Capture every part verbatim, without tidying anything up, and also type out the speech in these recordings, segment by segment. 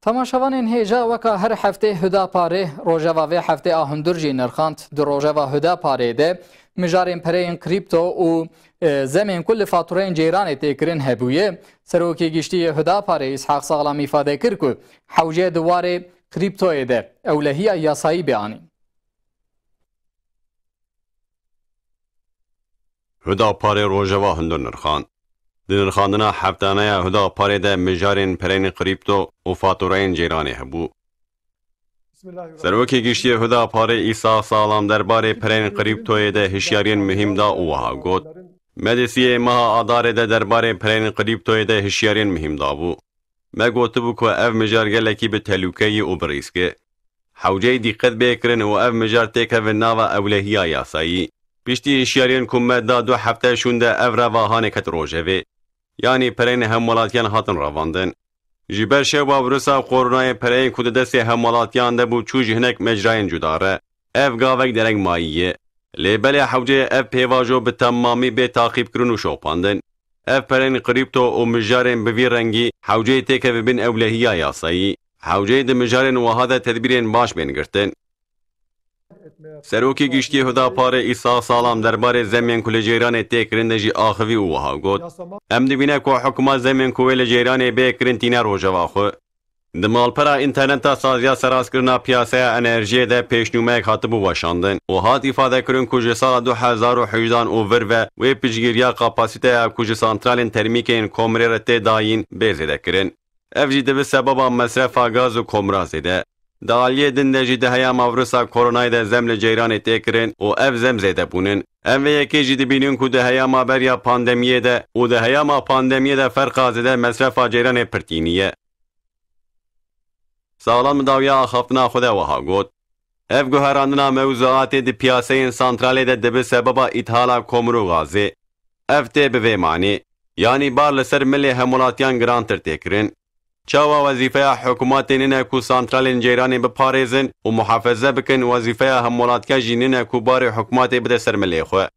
Temaşevanên hêja, weka her heftê Huda Parê, rojeva vê heftê a hundir jî nirxand. Di rojeva Huda Parê de mijarên pereyên krîpto û, e, zemên ku li fatureyên ceyranê tê kirin hebûye. Serokê Giştî yê Huda Parê Îshaq Saxlam îfade kir ku hewce di warê krîptoyê de ewlehiya yasayî bê anîn. Huda Parê rojeva hundir nirxand. Di nirxandina heftaneya Huda Parê de mijarên pereyên krîpto û fatureyên ceyranê hebû. Serokê Giştî yê Huda Parê Îshaq Saxlam derbarê pereyên krîptoyê de hişyariyên muhîm da û wiha got, Me di siyê meha Adarê de derbarê pereyên krîptoyê de hişyariyên muhîm dabû. Me gotibû ku ev mijar gelekî bi telûke ye û bi rîsk e. Hewceyî dîqet bê kirin û ev mijar têkeve nava ewlehiya yasayî. Piştî hişyariyên ku me da du hefte şûnde ev reva hanê ket rojevê. Yanî pereyên hemwelatiyan hatin revandin. Ji ber şewa virusa koronayê pereyên ku di destê hemwelatiyan de bû çû ji hinek mecrayên cuda re. Ev gavek dereng mayî ye. Lê belê hewceyê ev pêvajo bi temamî bê taqîbkirin û şopandin. Ev pereyên krîpto û mijarên bi vî rengî hewceyê têkeve bin ewlehiya yasayî. Hewceyê di mijarên wiha de tedbîrên baş bên girtin. Serokê Giştî Huda Parê Îshaq Saxlam derbarê zemên ku li ceyranê tê kirin de jî axivî û wiha got, Em dibîne ku hikûmet zemên ku wê li ceyranê bê kirin tîne rojeva xwe. Di malpera înterneta saziya serastkirina piyasaya enerjiyê de pêşnûmeyek hatibû weşandin û hat îfadekirin ku ji sala du hezar û hejdan û vir ve wê piştgiriya kapasiteya ku ji santralên termîkê yên komirê re tê dayîn bê zêdekirin. Ev jî dibe sebeba mesrefa gaz û komira zêde. Di aliyê din de jî di heyama virusa koronayê de zem li ceyranê tê kirin û ev zem zêde bûnin. Em vê yekê jî dibînin ku di heyama beriya pandemiyê de û di heyama pandemiyê de ferqa zêde mesrefa ceyranê pir tînî ye. Saxlam di dawiya axaftina xwe de wiha got, Ev guherandina mewzuatê di piyaseyên santralê de dibe sebeba îthala komir û gazê. Ev tê bi vê manê, yanî bar li ser milê hemwelatiyan girantir tê kirin. Çawa wezîfeya hikûmetê nîne ku santralên ceyranê biparêzin û muhafeze bikin, wezîfeya hemwelatiya jî nîne ku barê hikûmetê bide ser milê xwe.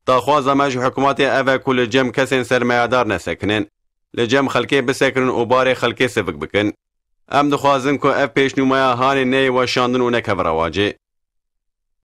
Daxwaza me ji hikûmetê ev e ku li cem kesên sermayedar nesekinin. Li cem xelkê bisekirin û barê xelkê sivik bikin. Em dixwazin ku ev pêşnûmeya hanê neyê weşandin û nekeve rewacê.